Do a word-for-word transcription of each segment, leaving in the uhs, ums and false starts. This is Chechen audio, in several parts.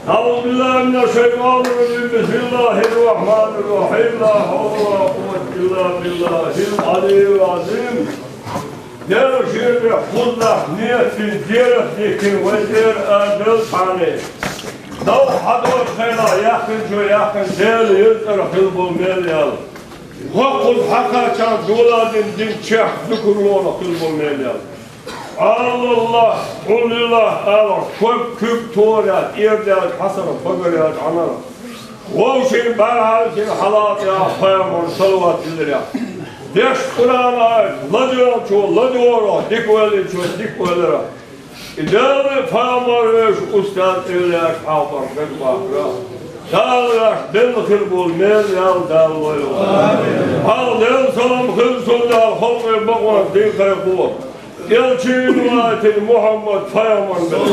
أعوذ بالله من الشيطان الرجيم. بسم الله الرحمن الرحيم. لا حول ولا قوة إلا بالله العلي العظيم. Дела ширде хузлах ниятин дерах дикин вайдер адал тане. Дав хадор хайла яхин жо яхин дел ертар хилбул мел ял. Хоккуз хакачан дуладин дин чех зукурлона хилбул мел ял. Аллах, Аллах, Аллах, куп куп торят, ирдят, хасар, багарят, анар. Вовшин бархалсин халат я, пайгамбар салават илдиря. Деш Къуран ай, ладион чо, ладиоро, диквели чо, диквелера. Идеалный пайгамбар веш, устаз илдиря, хабар, бек бахра. Дал веш, бен хир бол, мен ял дал лой. Хал ден салам хил сулдал, холмай бакван, дин хайху. Элчин ватин Мухаммад пайгамбар бен.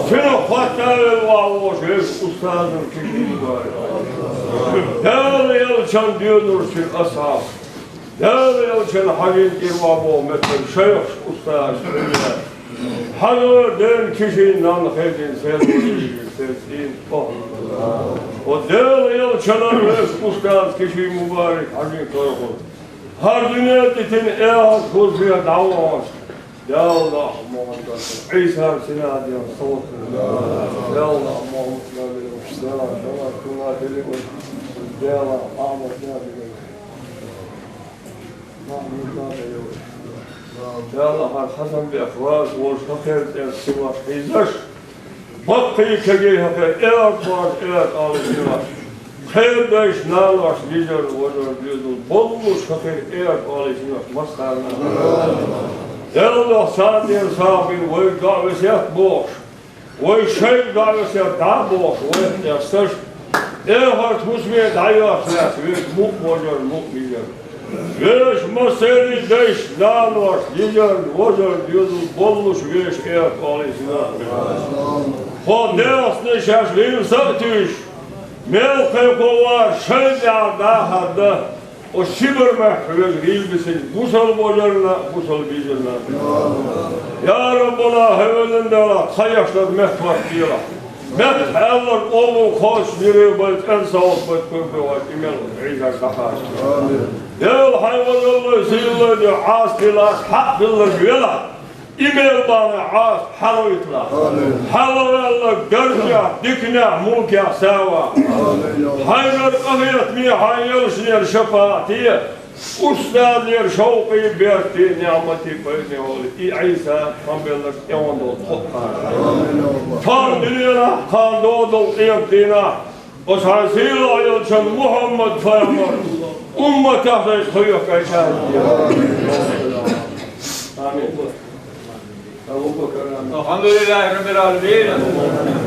Сина хаттавел валош, веш устазын кигин бар. Дал элчан дюнур син асхаб. Дал элчан хагин кирва бо метр шайх устаз. Хагар ден кишин нан хедин сен сен син. О. О дал элчан веш устаз кишин мубарак хагин корху. Гьар дуьнен тӀе тина эхь хӀуз вегӀ дӀавахаш. Я Аллагь, Мухьаммад, Ӏийса синадиан салат. Я Аллагь, Мухьаммад набиан салат, салат, салат, салат. Я Аллагь, Ахьмад набиан. Махьмуд набиан. Я Аллагь, гьар Хьасан бехк ваз, вож хахер тӀер сиваш хьийзаш. Баккхий кагий хьакъе, эр кваз, эр алживаш. Хер дайш налаш, лижар, важар, дюзул, боллуш хахир, эр алживаш, масхарна. Делла садир сабин, вай даъвесет бохш. Вай шай даъвесет да бохш, вай ясаш. Эхарт хусме дайаш лес, век мук важар, мук лижар. Веш масери деш, нанваш, дижар, вожар, дюзу, боллуш веш, эр, къали сина. Хо дехсни шаш вил сатиш. Мел кайхова шайда да хадда. О шибр мах веш вил бисин. Бусал вожарна, бусал бижарна. Я Раббана, хавелин дала, хаяшдар мехват дила. Мет хӀаллар къобул хос, мире бай, цӀен сават бай, куьрбе вай, имел гӀийзар дахаш. Амин. Дел хьайвазаллай сийлай де Ӏас дила, хьакъ диллар вела. Имел бана Ӏас хьалавитла. Амин. Хьалавелла гаржа, дикна, мулкя сава. Амин, я Аллах. Хьайгар къахият ми хьайгар шнер шапати. Устазлер шавкъи берти, ниъмати пайни оли. И Ӏийса, Памбеллар, эвандол тхо кхар. Амин, Аллах. Фар дуьньяна, кхар додол къематдина. Осхьан сийлахь элчан Мухьаммад пайхамар. Умматах дай тхоех кайчар. Амин. أبو بكر. الحمد لله رب العالمين.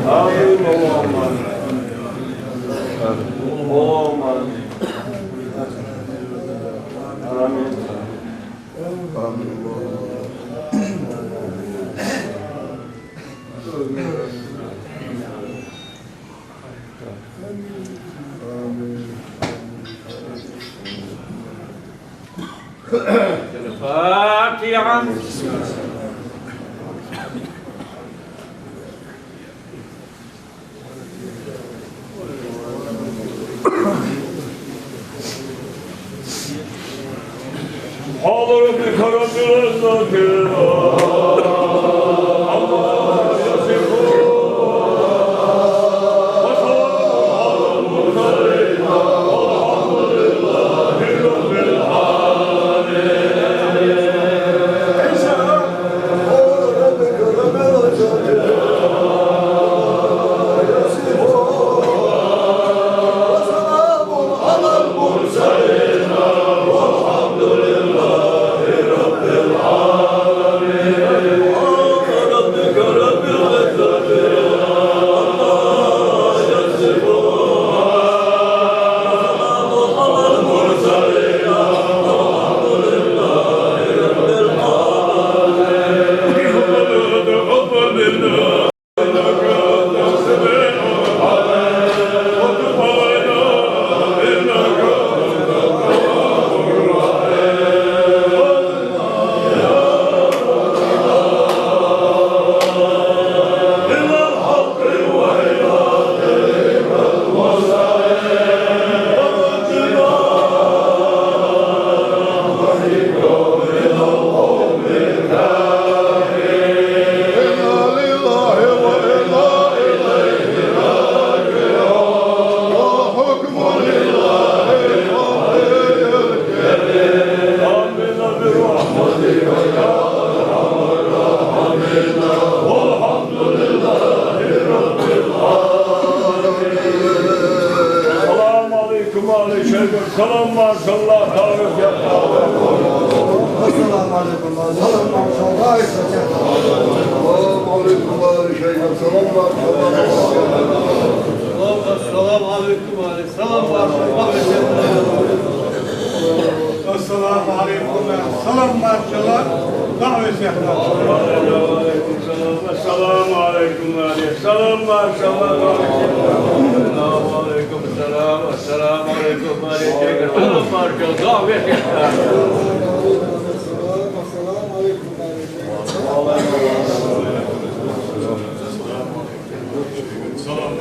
آمين. اللهم آمين. اللهم آمين. آمين. آمين. الفاتحة. حضرة كرم العزة. السلام عليكم وعليكم السلام. السلام عليكم وعليكم السلام. السلام عليكم. السلام عليكم. السلام عليكم. السلام عليكم. السلام عليكم. السلام عليكم. السلام عليكم. السلام عليكم. السلام عليكم. السلام عليكم. السلام عليكم. السلام عليكم. السلام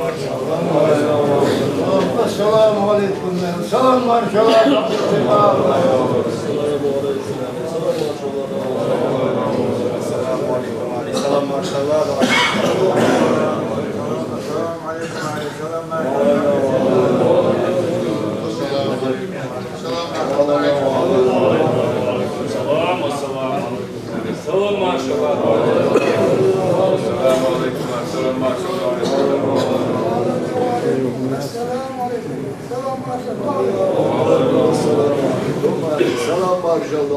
عليكم. السلام عليكم. السلام عليكم وعليكم السلام. السلام عليكم وعليكم السلام. السلام عليكم. السلام عليكم. السلام، ما شاء الله، ما شاء الله. السلام عليكم. السلام، ما شاء الله. السلام عليكم. السلام، ما شاء الله. السلام عليكم. السلام، ما شاء الله.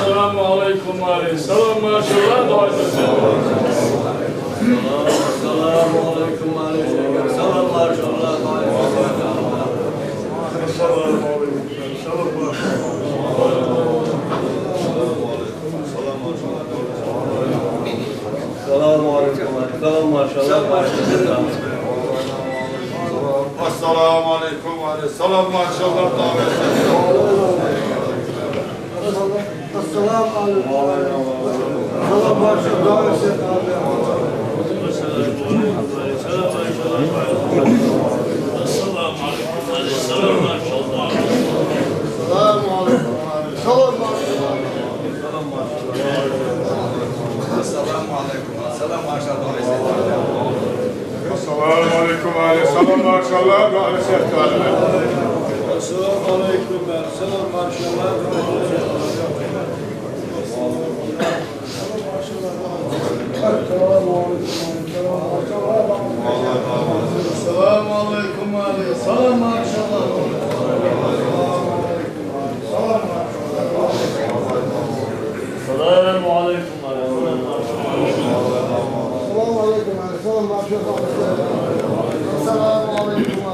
السلام عليكم. السلام، ما شاء الله. السلام عليكم. السلام، ما شاء الله. السلام عليكم. السلام، ما شاء الله. السلام عليكم. السلام، ما شاء الله. السلام عليكم. السلام، ما شاء الله. السلام عليكم. السلام عليكم. السلام عليكم. السلام عليكم. السلام عليكم. السلام عليكم. السلام، ما شاء الله. السلام عليكم. السلام، ما شاء الله. السلام عليكم. السلام، ما شاء الله. السلام عليكم.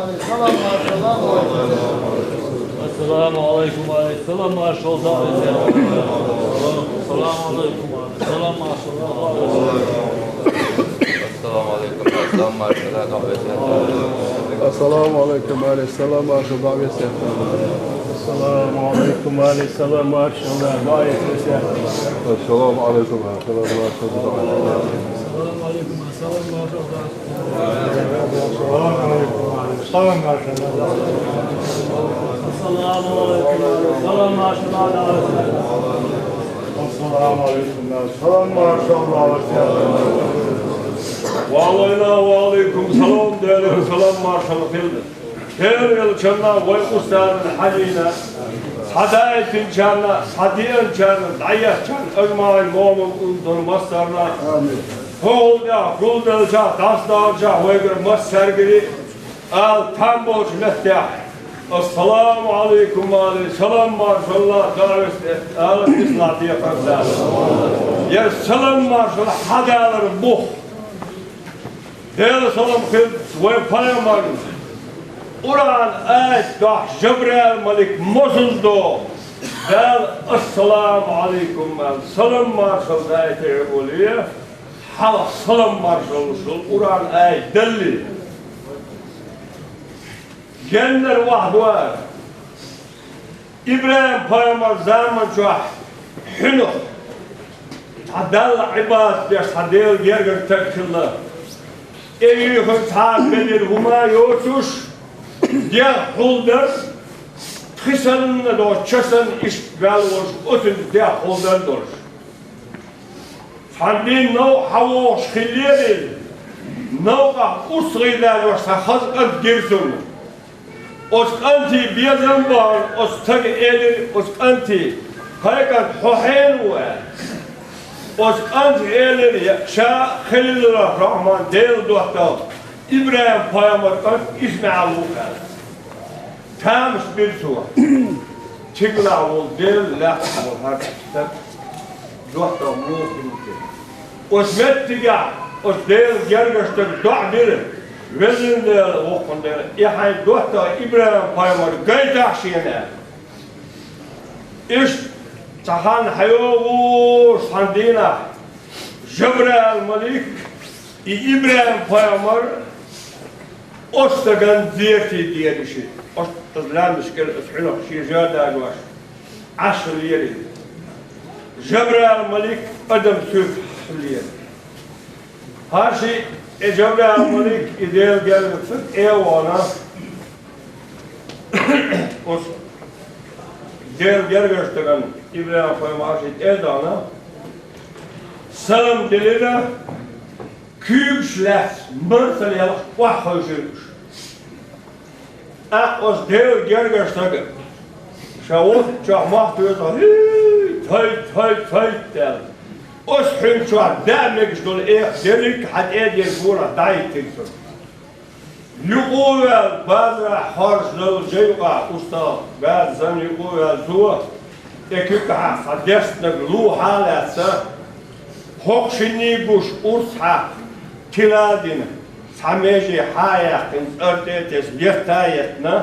السلام، ما شاء الله. السلام عليكم. السلام، ما شاء الله. السلام عليكم. السلام، ما شاء الله. السلام عليكم. السلام عليكم. السلام عليكم. السلام عليكم. السلام عليكم. السلام، ما شاء الله. السلام عليكم. السلام، ما شاء الله. وعلينا وعليكم السلام. دير السلام، ما شاء الله. Дера йолчунна вай устазан хьалийна, схьадаийтинчарна, схьадеанчарна, дӀаеттачарна, ажмаӀин, номал улдан массарна. Амин. ХӀокхул тӀехь гулделчахь, дӀасадалчахь вайгара массаьргара а ала там болчу меттехь: «Ассаламу Ӏалайкум, ва Ӏалайкум салам, маршалла, дӀа веста», ала дисна декхар Дала. Яра салам, маршалла хьадалар бух. Делан салам хилла вайн пайхамарна. Къуръан аят дохьуш Жабраил малик мосазза до, Дала «Ассаламу Ӏалайкум» аьлла, салам маршалла дайта воле, хьалха салам маршалла луш долу Къуръан аят далле. Геннара вахьа дуара. ИбрахӀим-пайхамар заман чохь хьуьнах цхьа Далла Ӏибадат деш, цхьа Делан гергара стаг хилла. ТӀеюьйхира цхьа а, белира хӀума а йоцуш, дегӀ хьулдар, тхи санна долуш, ча санна иштта ваьлла волуш, оцуьнца дегӀ хьулдар долуш. Цхьана дийнахь новкъа хьан вогӀуш хиллера иза, новкъахь урс гӀийла йолуш цхьа хаза кӀант гира цунна. Оцу кӀанте безам бахьана, оцу стага элира, оцу кӀанте: «ХӀай кӀант, хьо хьенан ву?» – аьлла. Оцу кӀанте элира: «Я, ша Халилур-Рахьман, Делан доттагӀа». ИбрахӀим-пайхамар кӀант ИсмаӀил ву аьлла. Тамаш бира цо. Цига нах волу Дела лаьттахь волу хӀара стаг доттагӀа муха хилла те. Оцу меттигехь оцу Делан гергара стага доӀа дира: «Везан Дела, воккхун Дела, и хьайн доттагӀа ИбрахӀим-пайхамар гайтахьа шена», – аьлла. Иштта цхьа хан хьайогӀуш цхьана дийнахь Жабраил-малик и ИбрахӀим-пайхамар оцу стагана зерате дийра ши. Оцу лаьмнашкара аса хьуьнах шен жоьдагош Ӏаш лерина. Жабраил-малик адам суьртахь лерина. ХӀара ши, э, Жабраил-малик и Делан гергара стаг тӀе а вахана, оцу Делан гергара стагана ИбрахӀим-пайхамар ши тӀе а дахана, салам делира, куьйгаш лаьцна, марсал ялх охьахевшира уьш. ТӀаккха оцу Делан гергара стага ша вуьтучохь мохь тоьхна, хӀий, тхайт, тхайт, тхайт аьлла, оцу хьуьнчохь даа мегаш долу эха дерриг а хьан тӀе а дина, гонах дӀахӀиттира цунна. Юкъа а ваьлла, базарахь хоржуш долу жа юкъахь устагӀа, база, зан юкъа а ваьлла цо, тӀе куьгахь цхьа дерстинарг лулахь а лаьцна, хӀокху шиннийн гуш урс хьаькхна, тила а дина, цхьа меже хьа а яьккхина, цӀера тӀе а тесна, етта а еттина,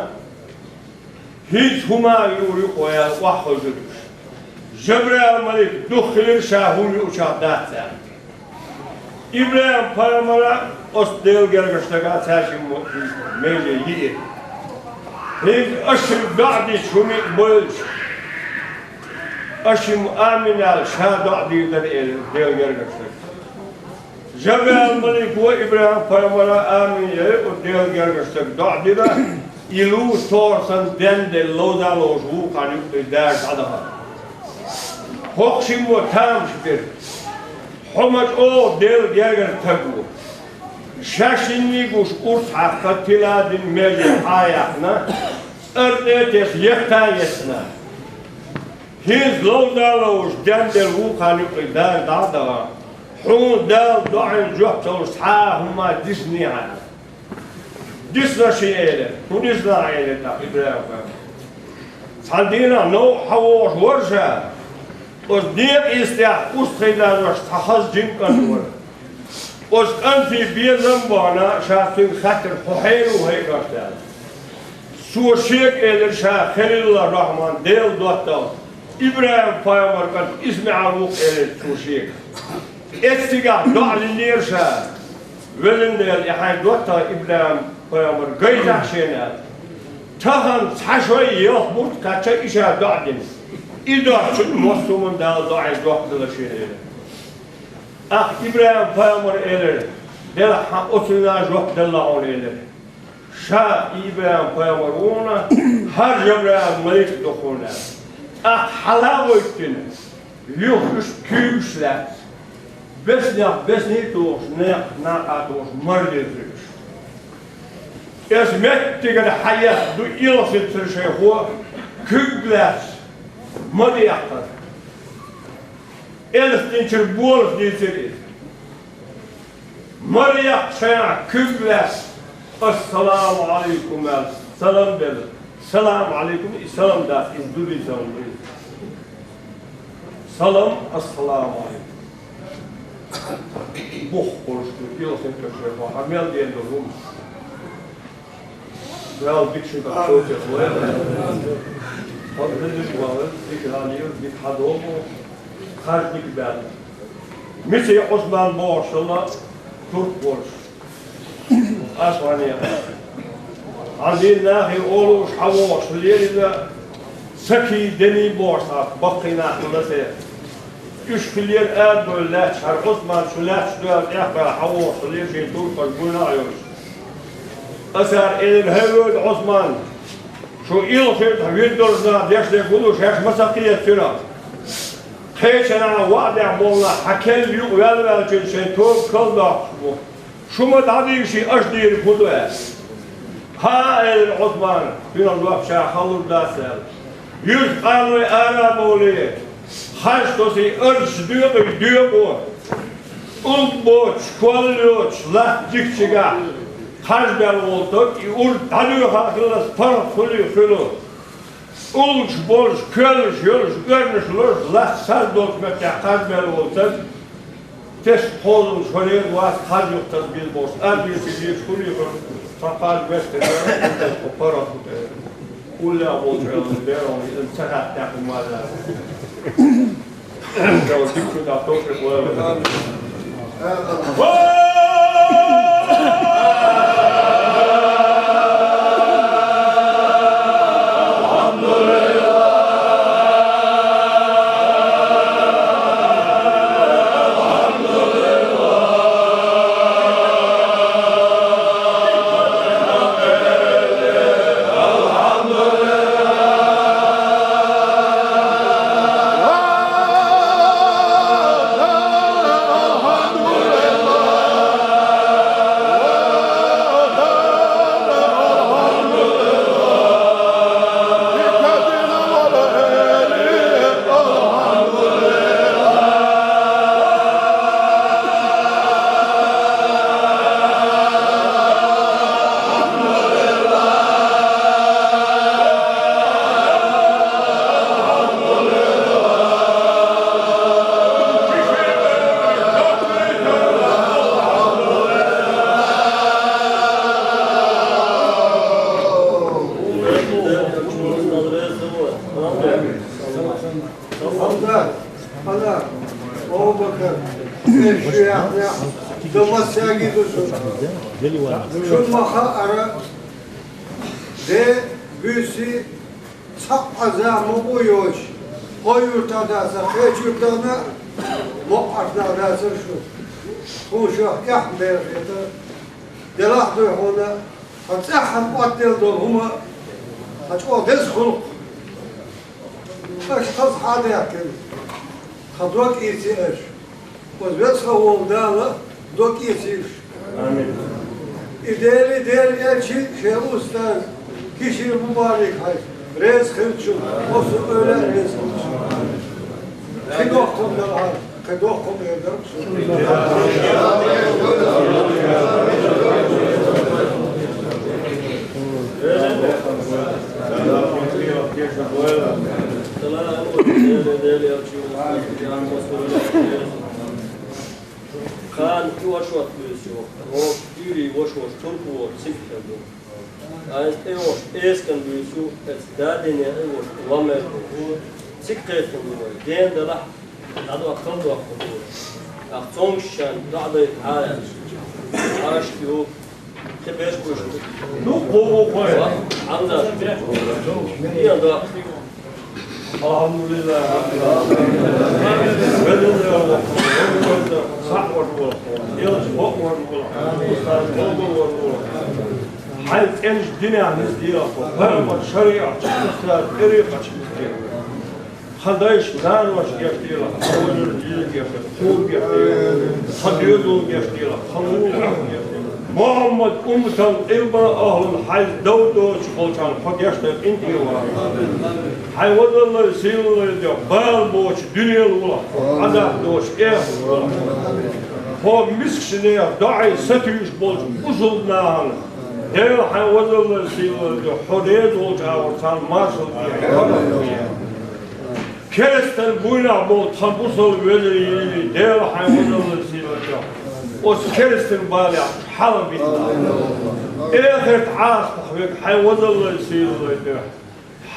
хӀинца хӀума а юур ю-кх вай аьлла, охьахевшира уьш. Жабраил-малик духхьаллера ша хӀума юучохь дац аьлла. ИбрахӀим-пайхамара оцу Делан гергара стага цаьршимма меже йиира. ХӀинца аша шуьга доӀа дича хӀума а бойлуш, аша шимма амин аьлла, ша доӀа дийр дара, элира Делан гергара стага. Жабраил-малико а ИбрахӀим-пайхамара амин яй, оцу Делан гергара стага доӀа дира, и лув тохар санна денделла, ловза а ловзуш, вукхарна юккъе дара дӀадахара. ХӀокху шиммо тамаш бира: «Хьо ма чӀогӀа Делан гергара стаг ву. Шаьш шиннийн гуш урс хьаькхна, тила а дина, меже хьа а яьккхина, цӀера тӀе а тесна, етта а еттина. ХӀинца ловза а ловзуш, денделла, вукхарна юккъе дара дӀа а дахана, хьуна Дала доӀанна жоп ца луш цхьа а хӀума дисний хьан?» «Дисна шен», – элира. «ХӀун дисна?» – элира тӀаккха ИбрахӀим-пайхамара. «Цхьана дийнахь новкъа хьан вогӀуш вара ша, оцу некъан йистехь устагӀий лаьмнаш цхьа хаза жима кӀант вара. Оцу кӀанте безам а бахана, ша цуьнга хаьттира: „Хьо хьенан ву, хӀай кӀант?“ – аьлла. Цо шега элира ша Халилуллахь-Рахьман, Делан доттагӀа, ИбрахӀим-пайхамар кӀант ИсмаӀил ву-кх, элира цо шега. Эццигахь доӀа динера ша: „Везан Дела, и хьайн доттагӀа ИбрахӀим-пайхамар гайтахьа шена“, – аьлла. Тахана цхьа шо а, ялх мурд кхаьчча, и ша доӀа дина. И доцчунна массо а хӀуманна Дала доӀанна жоп делла шена“, – элира. ТӀаккха ИбрахӀим-пайхамара элира: „Делахь, хьан оцунна жоп делла хьуна“, – элира. Ша ИбрахӀим-пайхамар ву хьуна, хӀара Жабраил-малик ду хьуна“, – аьлла. ТӀаккха хьала а гӀевттина, юха уьш куьйгаш лаьцна, беснех бесний а тухуш, некха накха а тухуш, мара лецира уьш. Оцу меттигара хьаэцна ду илхасиццара шайхо, куьг лаьцна мара яьккхира. Элас динчуьра болаш дийцира иза. Мара яьккхачу хенахь куьг лаьцна: «Ассаламу Ӏалайкум», – аьлла, салам белла. «Саламу Ӏалайкум», и салам дац, иза ду дийцар ду иза. Салам, ассаламу Ӏалайкум. Бух болуш ду, илхинчуьра шайхо, хьан мел ден ду хӀума. Дала дика шуьга кхочуш вай. Хьо дика вала, дика гӀалийла, дика хьадогӀу, хьажа дика баьлла. Миси Ӏусман бохуш хилла, турк волуш. Асмане. Хьан дийна нахе олуш хьан вохуш лерина, сакий, дений бохуш цхьа баккхий нах хилла те. Уьш хиллера арабевлла лаьтташ, хӀара Ӏусман шу лаьтташ доьлла тӀехбаьлла хьан вохуш хиллера шен туркхаш буйна а йолуш. Аса цара элира: «ХӀай вевза Ӏусман, шу илхира тхан вирдоржа нах деш дерг хӀун ду, шаьш ма ца кхета цуьнах. Кхечанхьа ваӀдехь болу нах хьан керла юкъа ваьлла ваьллачун шайн тоба калдоккхуш бу. Шу ма дӀадийша, аша дийриг хӀун ду?» – аьлла. «ХӀаъ, – элира Ӏусмана, – хӀинца жоп ша хала лур дац», – аьлла. Юьртан къаной ара а бовлий, хаж тосий, арзаш доькъий, доькъо. ТӀулг боцуш, кол йоцуш, латта дикачигахь, Хьажа мел волу дог и урд дӀадоьхна хилла, паргӀат хуьлий хуьлу. Уллуш болуш, коьллаш йолуш, оьрнаш лоруш, лаьцна саз долчу меттехь хьажа мел волу дог, тесна кхозлагӀа шо реза вац, хьажа юха таса беза бохуш, арбеша дезаш хуьлий хуьлу, цхьа кхаж меттиг яра, паргӀат хуьлу. Уллехь болчу Ӏеламнаха беро иза ца хаьттина хӀума ма дац. Дика шу дахь товфикъ лойла. Хьамзат, хьала, Абу-Бакар, шу яхьна, дан массаьрга ду шуна. Шуна ма хаара, де буьйси цхьа а зама ма бу йоцуш, хьо юьртахь дацара, кхечу юьртахь а, мокъахь дацара шу. Тхуна шух эхь бер хета, делахь дуй хьуна, хьан цӀеххьана къотделла долу хӀума, хьан чӀогӀа деза хуьлу. Аша хаза хьадаьккхина. Тхан дог ийци аша. Оцу веза волу Дала дог ийцийша. Амин. И Дели, Дела элчи шен устаз Кишир Мубарик хьайса реза хилча, оцу ойла а реза хилча. Кхин доккхун дара хьан, кхин доккхун эр дара. Кхана и вашот буьйсу, хӀокху дуьйрий вашош турпо цига хир ду. Айса тӀейогӀуш эскан буьйсу, эцу дадине айвош лам мер ду. Цига кхайкхина ду вай, гена делахь, дӀадохку, кхалдохку ду. Ахь цомгушчарна доӀа дайта хьаяьлча, Ӏаш ю, кхин берш гуш ду. Ну, кхо ву кхой. Хьамзат. Ден доӀа. Алхьамдулиллахь. Везан Дела, схьа а вара вара, элча бакъ вара вара, устаз бакъ вара вара. Хьайн цӀеначу динехь нисделахь, пайхамар шариӀатчу, устаз тӀерикъачу нисделахь. Хьан дайша, наноша гечделахь, хьан вежарша гечделахь, тхуна гечделахь, хьан доьзална гечделахь, хьан вукхунна гечделахь. Мухьаммад умматан къилба ахӀлун хьайца дов доцуш болчарна хьо гечдан къинтӀера вала. Хьайн вазаллай, сийлаллай дуьхьа бала боцуш дуьненал вулахь, Ӏазап доцуш эхартахь вулахь. Хьо мискачу нехан доӀий сатуьйсуш болчу бусалба нахана Дела хьайн вазаллай, сийлаллай дуьхьа хьо реза волчу агӀор царна маршалла дехьа, хьо реза ве. Керстан буйнахь болу тхан бусалба вежарий, Дела хьайн вазаллай, сийлаллай дуьхьа оцу керстан балех хьалабита. Эхартахь Ӏазапах верг хьайн вазаллай, сийлаллай дуьхьа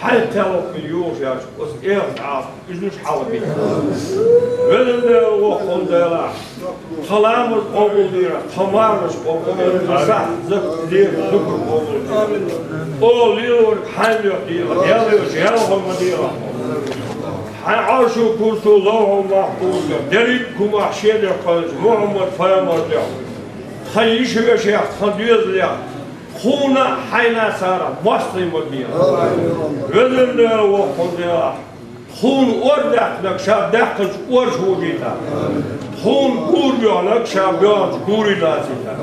хьайн кхел хӀокхуьнан йогӀуш яц, оцу эхартахь Ӏазапах уьш хьалабита. Везан Дела, воккхун Дела, тхан ламаз къобалдийла, тхан мархаш къобалдийла, тхан сахьт, закат, зекат, зукар къобалдийла. Оха лелориг хьайн дуьхьа дийла, ял йолчу ял хӀума дийла. Хьайн Ӏаршу, курсу, ловхьу махьфузехь, дерриг а хӀуманах шен дуьхьа кхоьллинчу Мухьаммад пайхамар дуьхьа, тхан йиша-вешех, тхан доьзалех, тхуна а, хьайна а царах мостагӀий ма бе. Везан Дела, воккхун Дела, тхуна ор даьккхинарг ша даьккхинчу орца вужийта. Тхуна гур боьхнарг ша боьхначу гуре лацийта.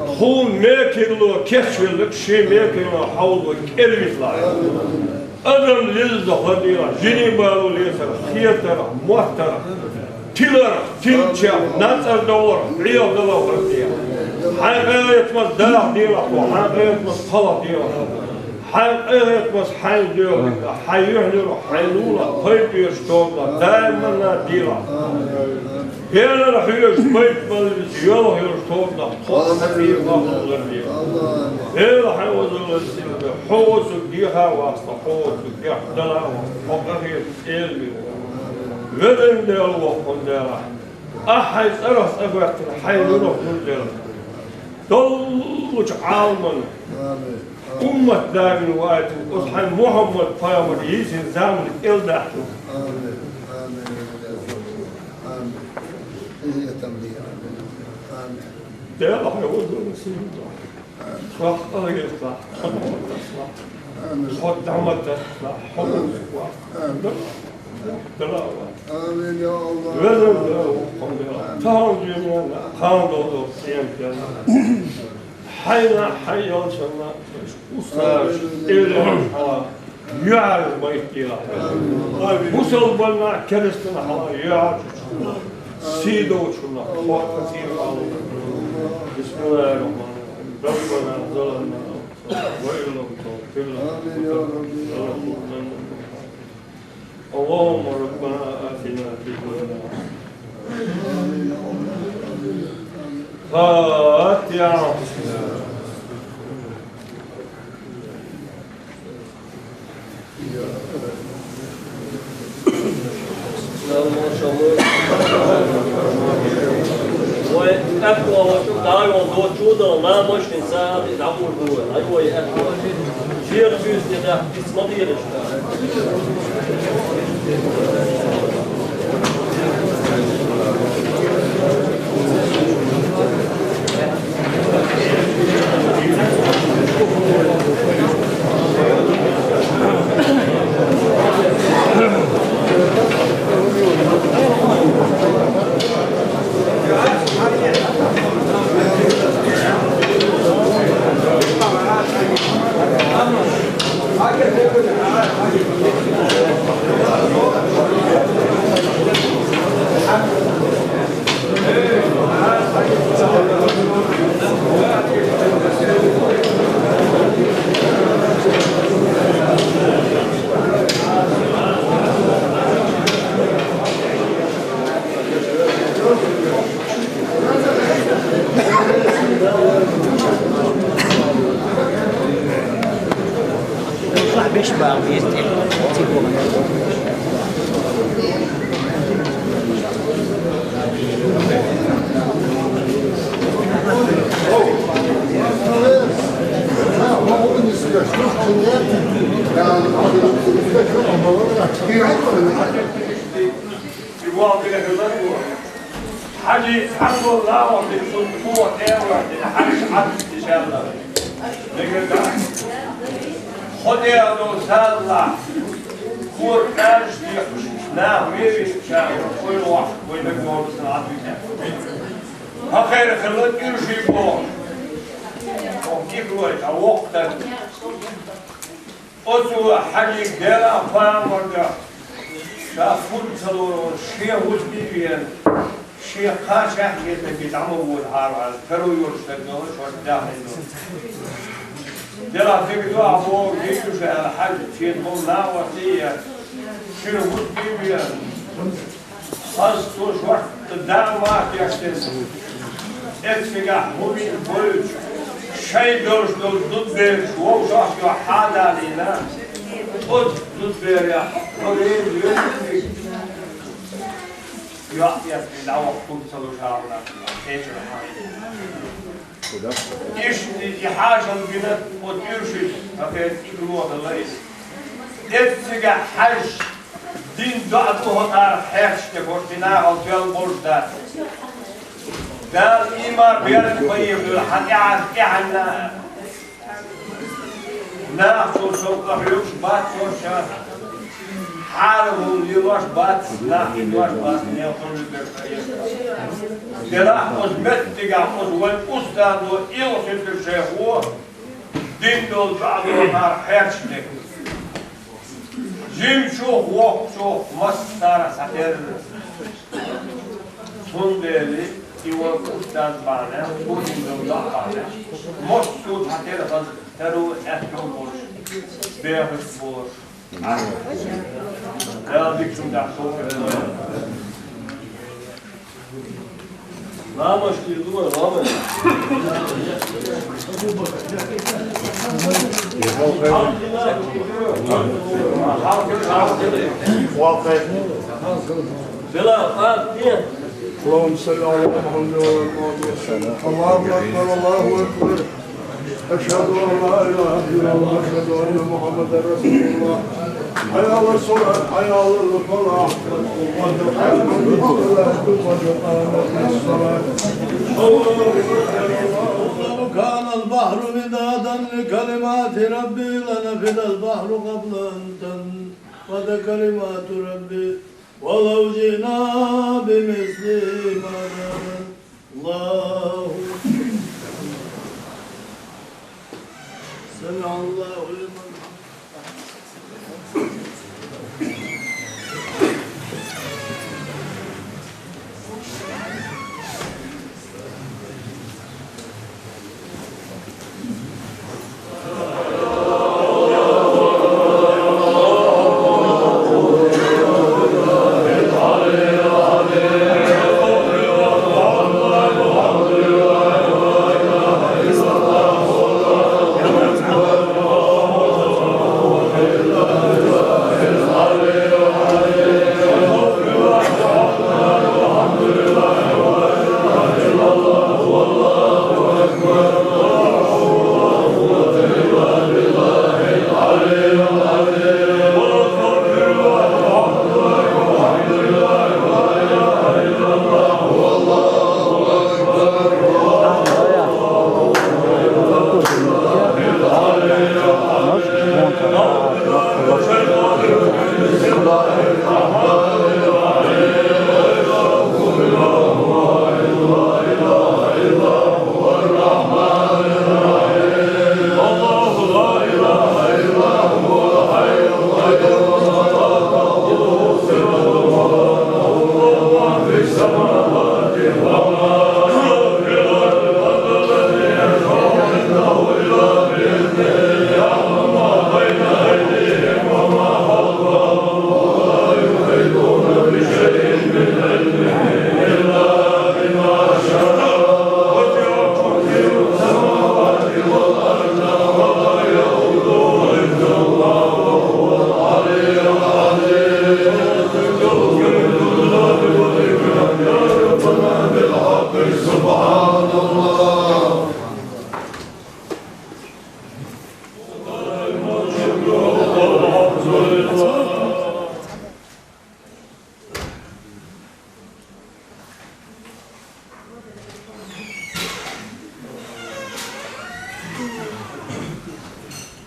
Тхуна мекарло кечвелларг шен мекарло хьовзо кӀервита лаьа. Адам леза хӀара дела, жинийн бало лецарх, хетарх, моттарх, тиларх, тилчех, нацӀар довларх, Ӏехадаларх хӀара дела. Хьайн къахетамца даха делахь, хьайн къахетамца кхалха делахь. Хьайн къахетамца хьайна доьху, хьайн юьхьнура, хьайн лулахь, пайда оьцуш тобанах, даиманна делахь. Делара хьоьжуш, пайда баллалц йоьлхуш йолуш тобанах, тхо а хьан цӀийра бахьана ларде. Дела хьайн вазаллалц сийлахь, хьо воцург деха а вац, хьо воцург дехьа дала а вац, хьо къахетам цӀена ву. Везан Дела, воккхун Дела, ахь хьайн цӀарах цӀа хӀоьттина, хьайн нурах нур делахь. Доллучу Ӏаламан уммат даиман ваийтина, оцу хьайн Мухьаммад-пайхамар йийцина заман кӀелдаьхна. Дела хьайн вазаллалц сийлахь. Хьох къахеталахь, хьо дӀахӀоттаслахь, хьо дӀа ма таслахь, хьо воккха вац. Дала а вац. Амин, я АллахӀ. Везан Дела, воккхун Дела, тахана дуьйна кхана долу цӀена Дела. Хьайна, хьайн ялсаманна, устазаш, элира хьала, юьхьӀаьржа байтделахь. Бусалбанна, керстанна хьала, юьхьӀаьржачунна, сий долчунна, хьо тхан цӀийра алу. بسم الله الرحمن الرحيم. ربنا ظلمنا أنفسنا وإن لم تغفر لنا وترحمنا لنكونن من الخاسرين. اللهم ربنا آتنا في الدنيا حسنة. فاتحة. Вай аьтто вац, дӀа а йолу доцу чу а дала, нана машкина сагӀа а дӀагӀур бу вай. Ай, вай аьтто вац. Шера буьйса тӀе дахьа, диц ма дийраш. Хьажи, цхьацца нахана тӀе цунна чӀогӀа тӀе а ваьхьина, хьаьжча Ӏадда дешаьлла. Мегар дац. Хьо тӀе а долу садалахь, хӀора кӀаьржаш дехаш, наха вевийтича, вай лохьа, вай дагаволу сан Ӏадвитина. ХӀокхеран хилла тӀуьрший боху. Хьо киклой, хьан воккха таг. Оцо Хьаьжига Делан пайхамар дуьхьа, ша хӀунда ца лору, шен хӀусаме а веана, шен кхачахь а веана, дӀа ма вода хьара аьлла, каро йолуш стаг долуш, хӀорш даьхьна долуш. Делахь дика ду ахь бохург, дика ду ша аьлла, Хьаьжа, шена болу накъост а яьлла, шен хӀусаме а веана. Ас цо шортта да а мах деш деза. Эццигахь хӀумма а гойтуш, шайн долуш долу зудбераш вовшашка хьадалийна, оцу зудберех хӀокху гӀеза йоьззиг йоӀ эцна дӀаваха хӀума ца луш хьалха кхечара хьан. Иштта и хьажал бина оцу тӀуьршига, хӀокхеран кӀигалоха лайна. Эццигахь Хьаьжа, дин доӀа ду хӀокхара хьерчаш дерг, хӀорш и нахал тоьлла болуш дац. Дала ийман беркат ма эха хьан тӀаьхьенна. Нах цо сов къахьоьгуш бац хӀорш. Хьарам хӀума лелош бац, нах хӀиттош бац, нелхуьллу берг ца эца. Делахь оцу меттигахь оцу вайн устазо, илхасуьйтуш шайх ву, дин долчу Ӏадатара хьерчаш дерг. Жимачух, воккхачух массара а схьатерра. Цундела Ио куттан бахьана, куттан бахьана. Мос су хьатера хаз, таро эхтон бош, бехаш бош. Дала дикшум дахьо. Ламаш ки дур, ламаш. Бела, Фатиха. اللهم صل على محمد وعلى آل محمد. الله أكبر، الله أكبر. أشهد أن لا إله إلا الله، أشهد أن محمدا رسول الله. حي على الصلاة، حي على الفلاح. قد قامت الصلاة. لو كان البحر مدادا لكلمات ربي لنفد البحر قبل أن تنفد كلمات ربي ولو جئنا بمثله مددا. الله أكبر. سمع الله لمن حمده.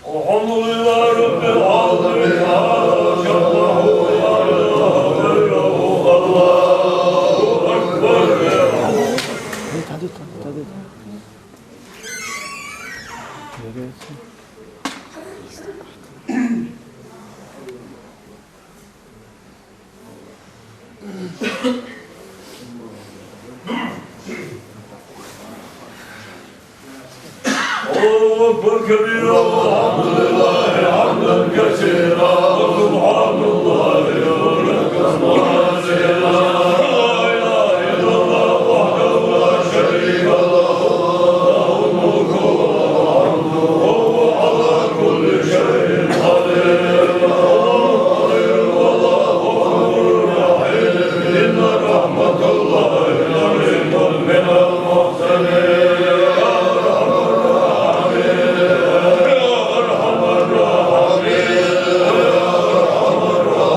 الحمد لله رب العالمين. الله أكبر. الله أكبر كبيرا، والحمد لله حمدا كثيرا، وسبحان الله بكرة وأصيلا. لا إله إلا الله وحده لا شريك له، له الملك وله الحمد وهو على كل شيء قدير. الله خير والله غفور رحيم. إن رحمة الله قريب من المحسنين. يا أرحم الراحمين، يا أرحم الراحمين، يا أرحم الراحمين.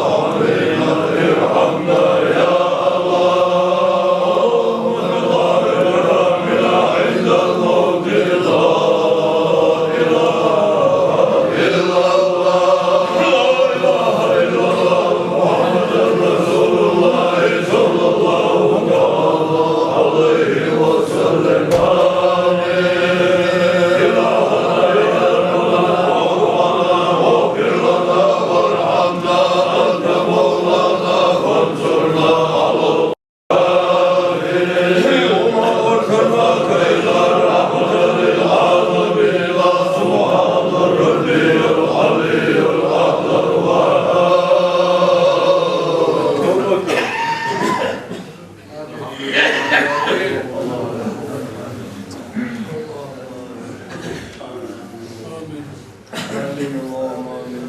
آمين. اللهم آمين.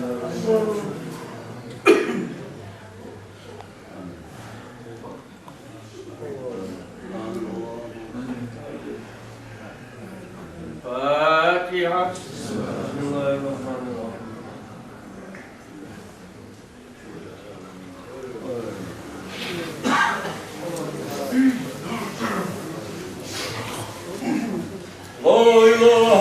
الفاتحة. بسم الله الرحمن الرحيم. لا إله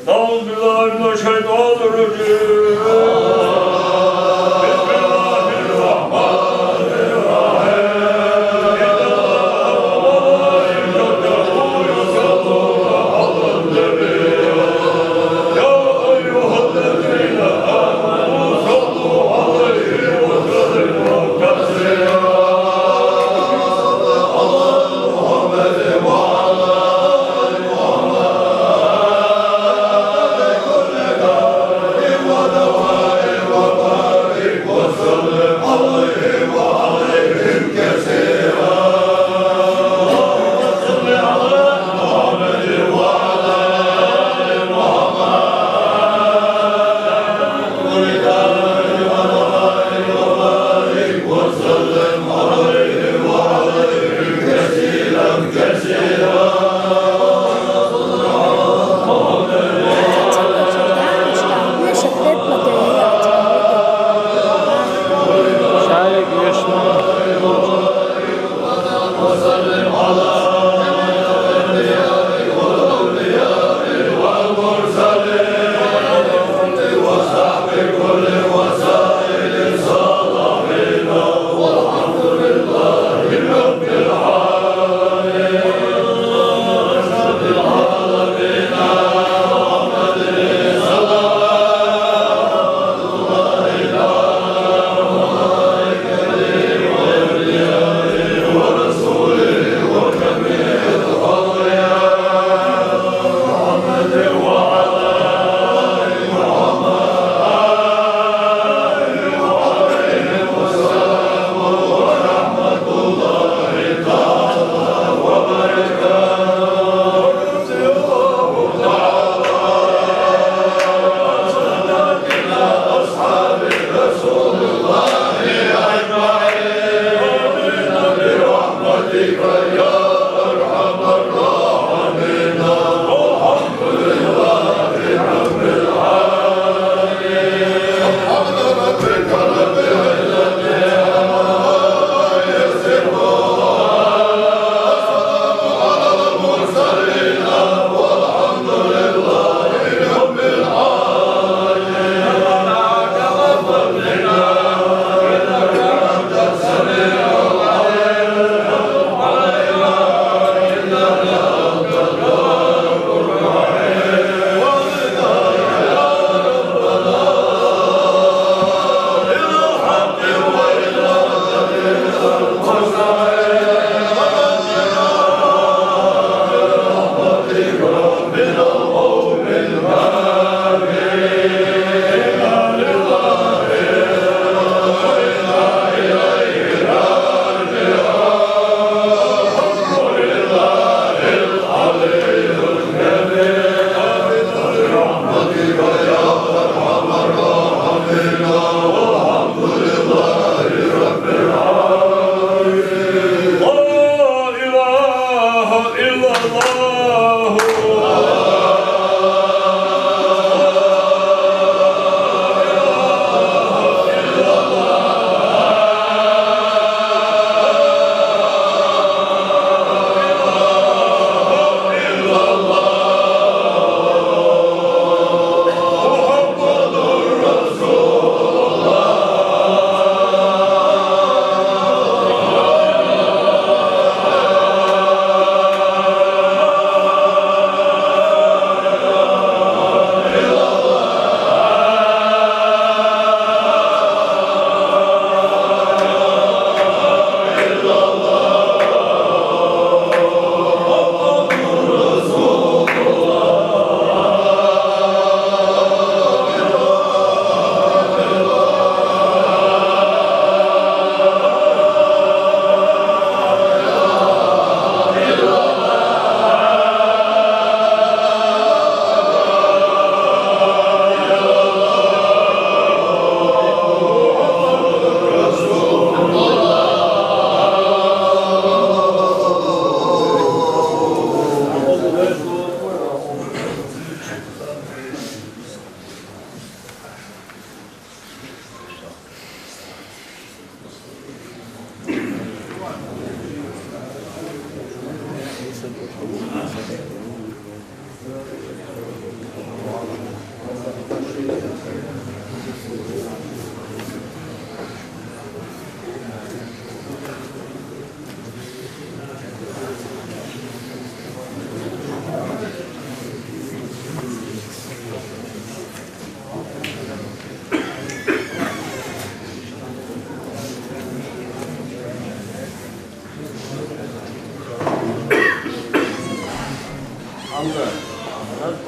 أعوذ بالله من الشيطان الرجيم. بسم الله الرحمن الرحيم. إن الله وملائكته يصلون على النبي. يا أيها الذين آمنوا صلوا عليه وسلموا تسليما.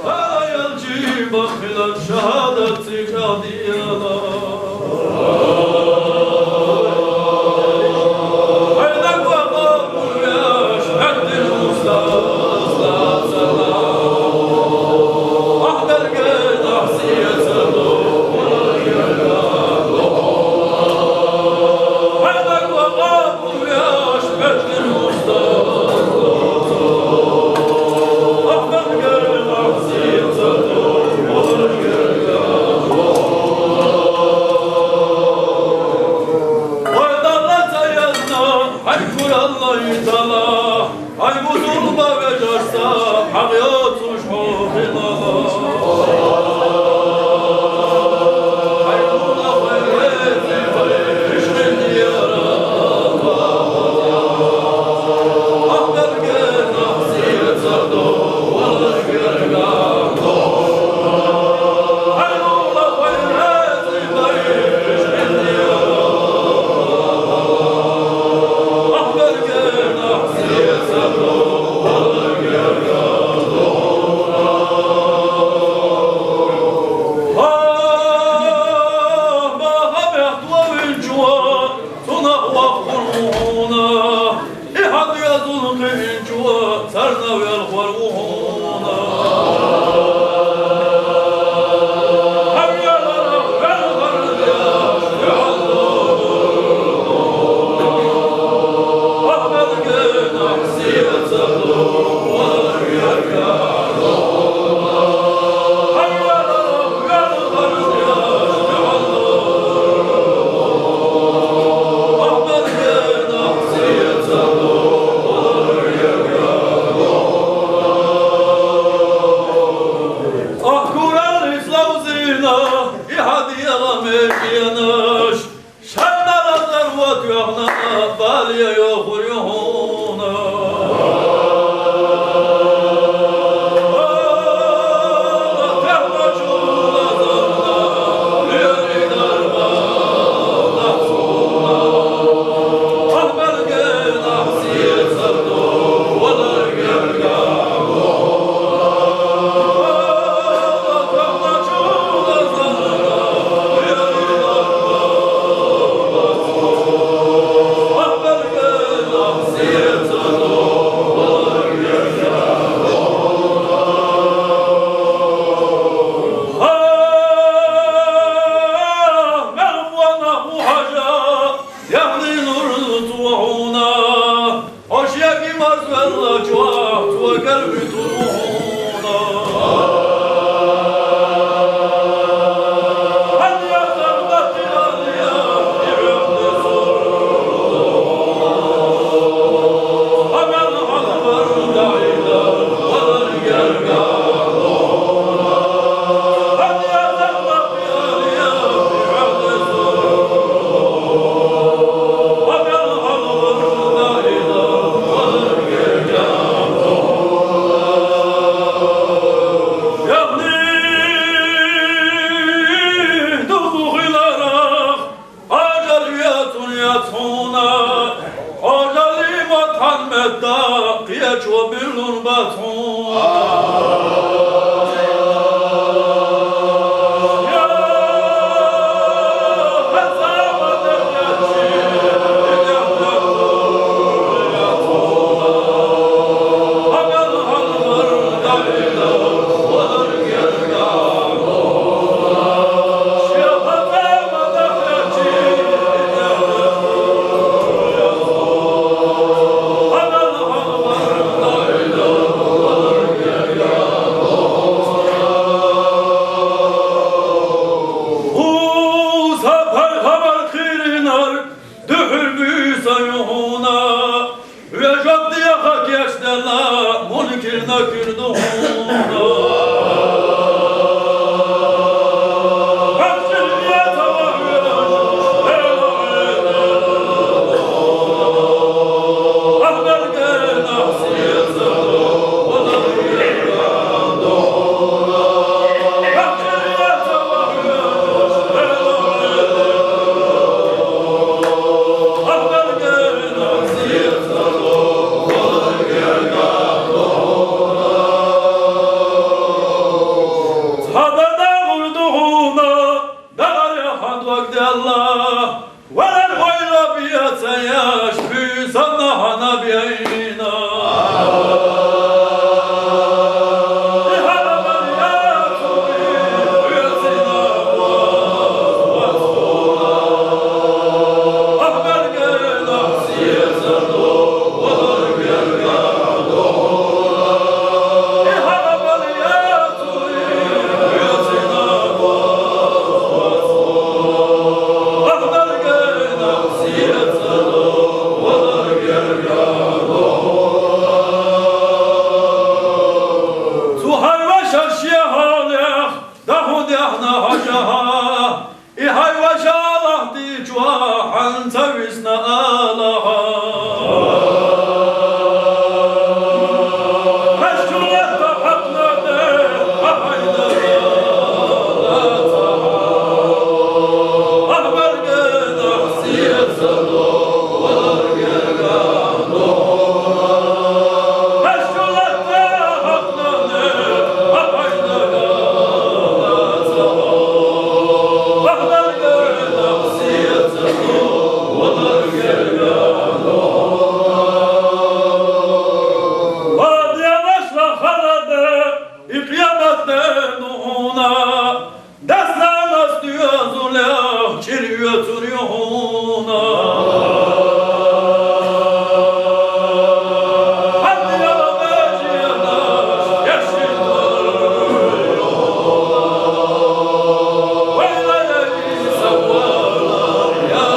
Аялчи бахилар шагьадат цӀикӀал диялар. Гьайдак ва къабул яш, гьатир устазла салам. Ахтарган ахсият садо. Гьайдак ва къабул Ахкурал иславзина, и гьадиялар мекъиянаш. Шайнара зарват юхна, балия юхур юхна. Яхни нур цӀувуна, хош я гимар звелла чвахъ, цӀувакар битӀуна. Яхни духу хиларах, ажал ятун яцуна, ажали ватан метта, къиячу биллун бацун. Цхьа дагӀар духьуна, дагӀар яхьан вагдалла, валар вайла биаца яш, буьйсанна хьана биайна. Цу хӀайвашар шехьалех, даху дехна хьажаха. И хӀайвашалахьти чула хьанца висна Аллахьа. Хьаштулатта хьакъна де, ахьайна. Ва дегӀашла халада, и кьияматде нугьуна, дас-нанас дуязулехъ чил вецур югьуна. Гьанна яла бежиянаш яшилтур югьуна. Вайлая, Иса вала, я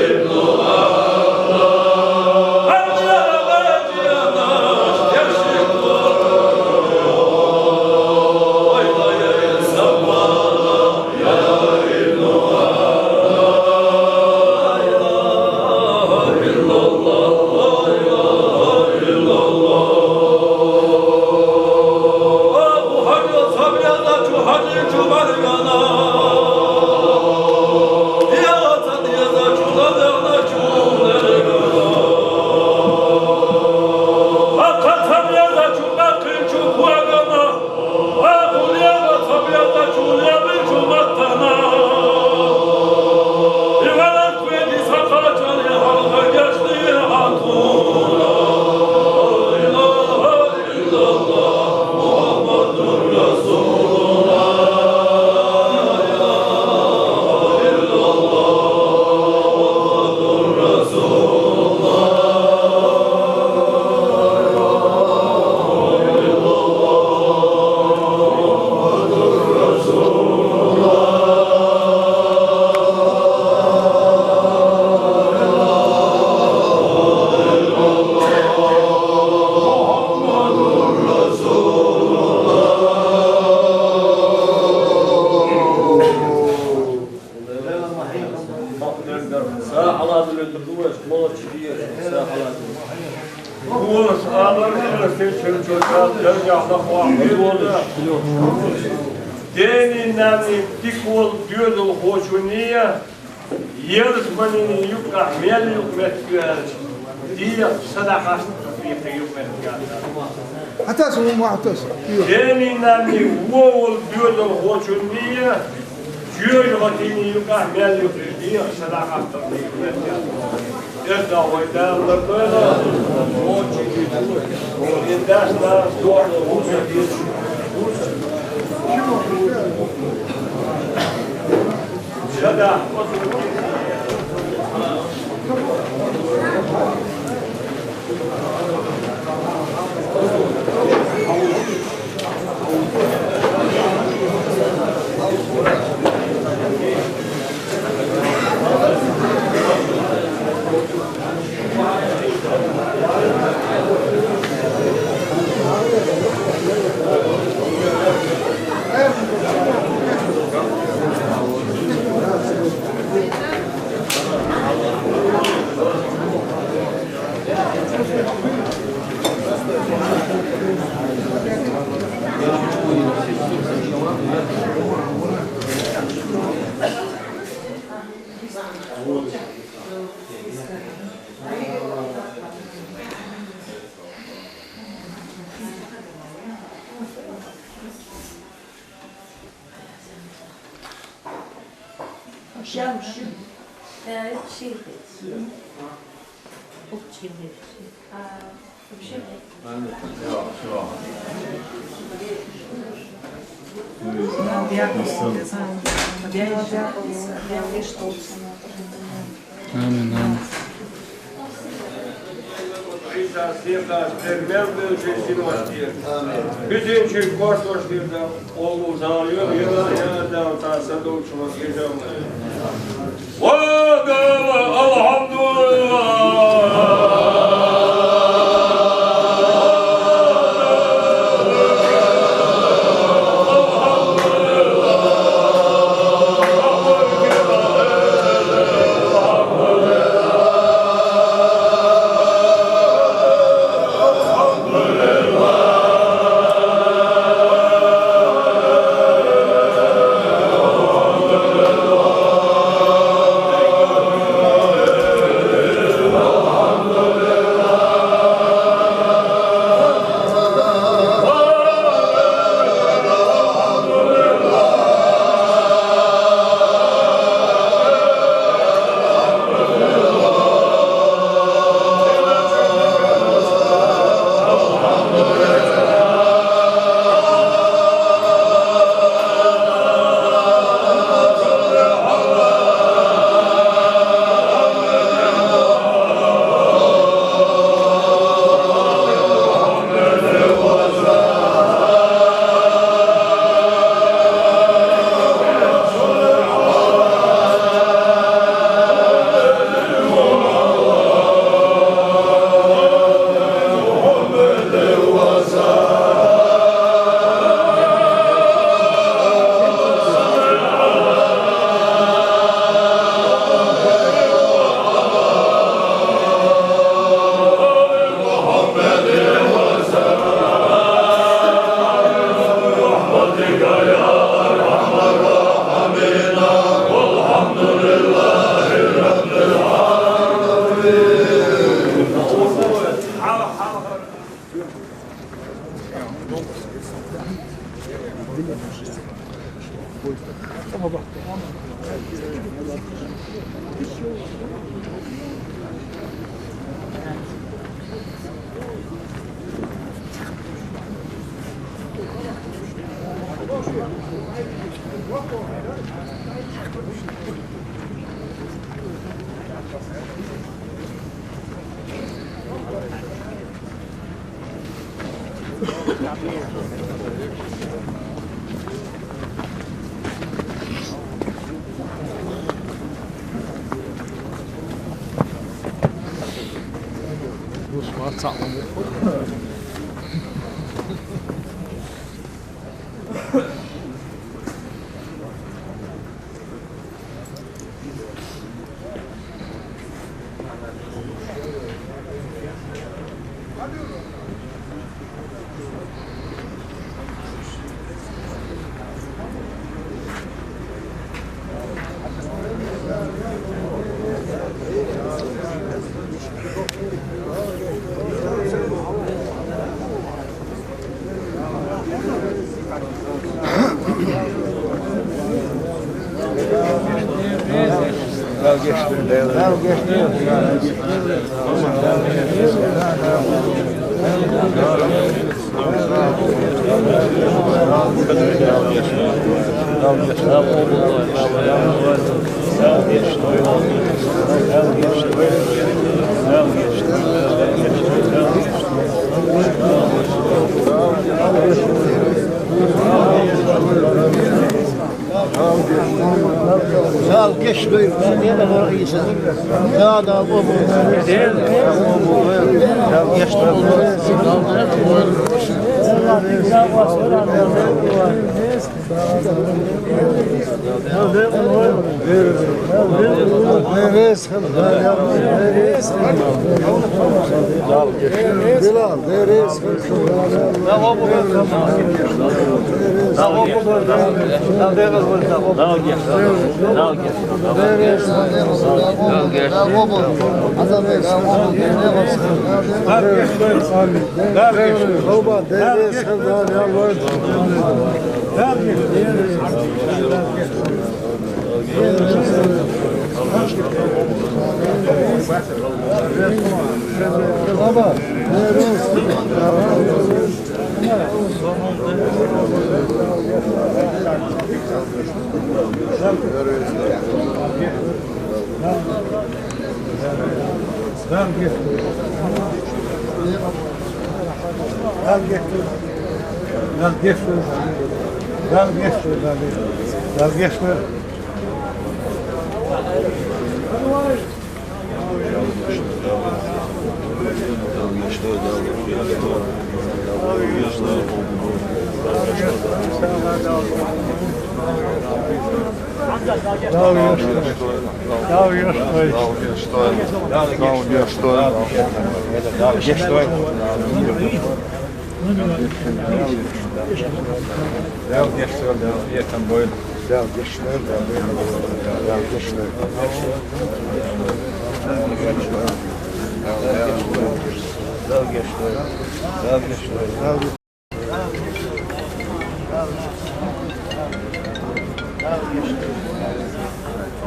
ибну Адам. Гьанна яла бежиянаш Дени-нанни дика волу доьзалхочунна, ялсаманин юкъахь мел юкъаметтиг аьлча, дегӀах садакъаш дийхьа юкъаметтиг аьлла. Хьатаса, хӀума хьатаса. Дени-нанни вон волу доьзалхочунна, жоьжахатин юкъахь мел юкъахь дегӀах садакъаш дийхьа юкъаметтиг аьлла. Иза вай Дала лардойла, вочу и дас-нанас дохло хӀума деза. Yanlış. Ee, şey, Okçuyum hepsi. Aa, bir şey. Amin, amin. Hüseyin Çelik Koç başlıyor da oğlu Zalıyor, ya, ya, ya, ya, ya, ya. Elhamdülillah. Sağ ol, geç buyur. Ya da bu, bu. Ya geç buyur. Bilal,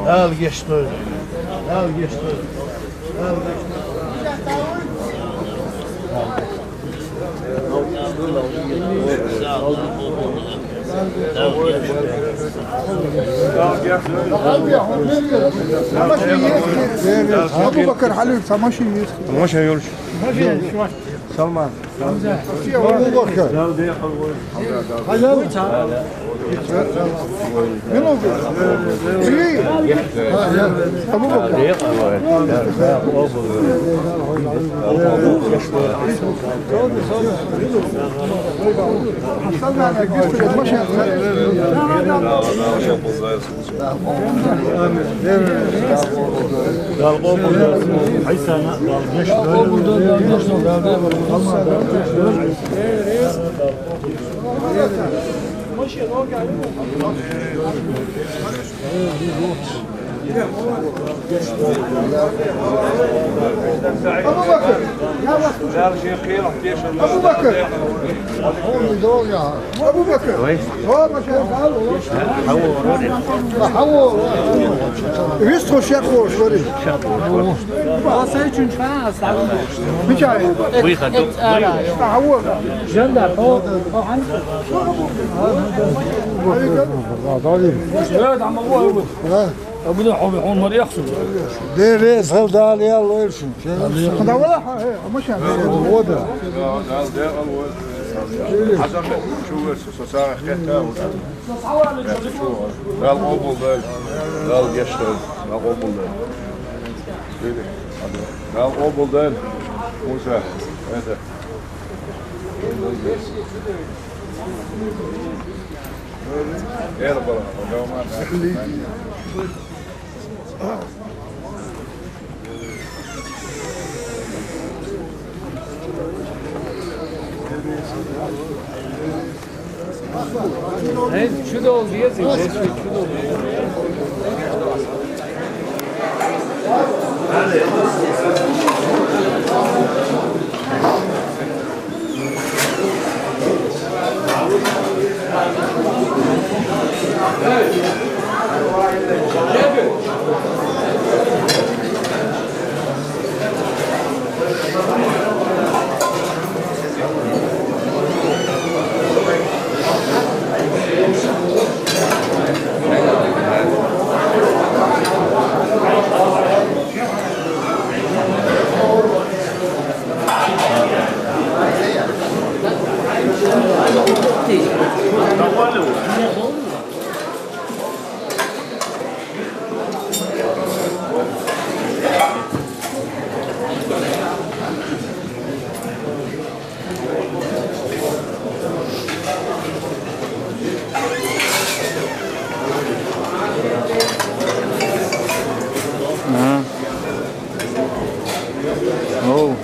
Dal geçdi. Dal geçdi. Dal geçdi. Abu Bakr, Halil, tamam şey. Tamam şey yolcu. Salman. Abu Bakr. Abu Bakr. Abu Bakr. Abu Bakr. Oy. Üst hoş yak hoş var. Sen üçüncü falan hasta. Bir çay. Buyur hadi. Buyur. Havu. Janda, o, o hangi? Evet, ama bu, bu. Ha. Ya bu da hobi, onlar yaksın. Dere, saldal ya, lo, da wala, ha, he, ama şey, o da. Dal obuldu, dal geçti, dal obuldu. Dal obuldu, Musa, hadi. Gel bakalım, o zaman. Hey, şu da oldu ya, sen. Şu da oldu. Aha. Oh.